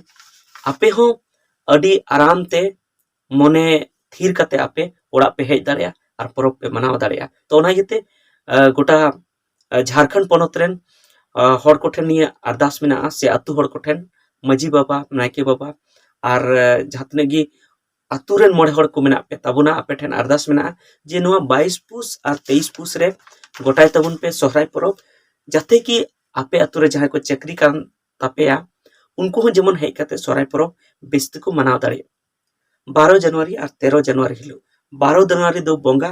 ᱟᱯᱮ ᱦᱚᱸ ᱟᱹᱰᱤ ᱟᱨᱟᱢ ᱛᱮ ᱢᱚᱱᱮ ᱛᱷᱤᱨ ᱠᱟᱛᱮ ᱟᱯᱮ ᱚᱲᱟᱜ ᱯᱮ ᱦᱮᱡ ᱫᱟᱲᱮᱭᱟᱜᱼᱟ ᱟᱨ ᱯᱚᱨᱚᱵᱽ ᱯᱮ ᱢᱟᱱᱟᱣ ᱫᱟᱲᱮᱭᱟᱜᱼᱟ᱾ ᱛᱚ ᱚᱱᱟ ᱤᱭᱟᱹᱛᱮ, ᱟ, ᱜᱚᱴᱟ, ᱟ, ᱡᱷᱟᱲᱠᱷᱚᱸᱰ ᱯᱚᱱᱚᱛ ᱨᱮᱱ, ᱟ, ᱦᱚᱲ ᱠᱚᱴᱷᱮᱱ ᱱᱤᱭᱟᱹ ᱟᱨᱫᱟᱥ ᱢᱮᱱᱟᱜᱼᱟ, ᱥᱮ ᱟᱹᱛᱩ ᱦᱚᱲ ᱠᱚᱴᱷᱮᱱ, ᱢᱟᱹᱡᱷᱤ ᱵᱟᱵᱟ, ᱱᱟᱭᱠᱮ ᱵᱟᱵᱟ, ᱟᱨ, ᱟ, ᱡᱟᱦᱟᱸ ᱛᱤᱱᱟᱹᱜ ᱜᱮ ᱟᱹᱛᱩ ᱨᱮᱱ ᱢᱚᱬᱮ ᱦᱚᱲ ᱠᱚ ᱢᱮᱱᱟᱜ ᱯᱮ ᱛᱟᱵᱚᱱᱟ, ᱟᱯᱮ ᱴᱷᱮᱱ ᱟᱨᱫᱟᱥ ᱢᱮᱱᱟᱜᱼᱟ ᱡᱮ ᱱᱚᱣᱟ ᱵᱟᱭᱤᱥ ᱯᱩᱥ ᱟᱨ ᱛᱮᱭᱤᱥ ᱯᱩᱥ ᱨᱮ ᱜᱚᱴᱟᱭ ᱛᱟᱵᱚᱱ ᱯᱮ ᱥᱚᱦᱨᱟᱭ ᱯᱚᱨᱚᱵᱽ, ᱡᱟᱛᱮ ᱠᱤ ᱟᱯᱮ ᱟᱹᱛᱩ ᱨᱮ ᱡᱟᱦᱟᱸᱭ ᱠᱚ ᱪᱟᱹᱠᱨᱤ ᱠᱟᱱ ᱛᱟᱯᱮᱭᱟ, ᱩᱱᱠᱩ ᱦᱚᱸ ᱡᱮᱢᱚᱱ ᱦᱮᱡ ᱠᱟᱛᱮ ᱥᱚᱦᱨᱟᱭ ᱯᱚᱨᱚᱵᱽ ᱵᱮᱥ ᱛᱮᱠᱚ ᱢᱟᱱᱟᱣ ᱫᱟᱲᱮᱭᱟᱜ᱾ ᱵᱟᱨᱚ ᱡᱟᱱᱩᱣᱟᱨᱤ ᱟᱨ ᱛᱮᱨᱚ ᱡᱟᱱᱩᱣᱟᱨᱤ ᱦᱤᱞᱳᱜ, ᱵᱟᱨᱚ ᱡᱟᱱᱩᱣᱟᱨᱤ ᱫᱚ ᱵᱚᱸᱜᱟ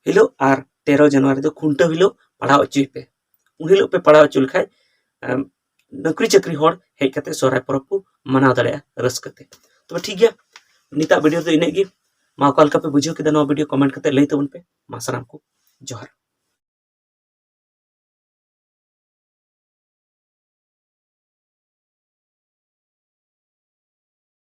ᱦᱤᱞᱳᱜ ᱟᱨ ᱛᱮᱨᱚ ᱡᱟᱱᱩᱣᱟᱨᱤ ᱫᱚ ᱠᱷᱩᱱᱴᱟᱹᱣ ᱦᱤᱞᱳᱜ ᱯᱟᱲᱟᱣ ᱦᱚᱪᱚᱭ ᱯᱮ᱾ ᱩᱱ ᱦᱤᱞᱳᱜ ᱯᱮ ᱯᱟᱲᱟᱣ ᱦᱚᱪᱚ ᱞᱮᱠᱷᱟᱡ, ᱮᱢ, ᱱᱚᱠᱨᱤ ᱪᱟᱹᱠᱨᱤ ᱦᱚᱲ ᱦᱮᱡ ᱠᱟᱛᱮ ᱥᱚᱦᱨᱟᱭ ᱯᱚᱨᱚᱵᱽ ᱠᱚ ᱢᱟᱱᱟᱣ ᱫᱟᱲᱮᱭᱟᱜᱼᱟ ᱨᱟᱹᱥᱠᱟᱹ ᱛᱮ᱾ ᱛᱚᱵᱮ ᱴᱷᱤᱠ ᱜᱮᱭᱟ, ᱱᱤᱛᱟᱜ ᱵᱷᱤᱰᱤᱭᱳ ᱫᱚ ᱤᱱᱟᱹᱜ ᱜᱮ᱾ ᱢᱟ ᱚᱠᱟ ᱞᱮᱠᱟ ᱯᱮ ᱵᱩᱡᱷᱟᱹᱣ ᱠᱮᱫᱟ ᱱᱚᱣᱟ ᱵᱷᱤᱰᱤᱭᱳ, ᱠᱚᱢᱮᱱᱴ ᱠᱟᱛᱮ ᱞᱟᱹᱭ ᱛᱟᱵᱚᱱ ᱯᱮ᱾ ᱢᱟ ᱥᱟᱱᱟᱢ ᱠᱚ ᱡᱚᱦᱟᱨ᱾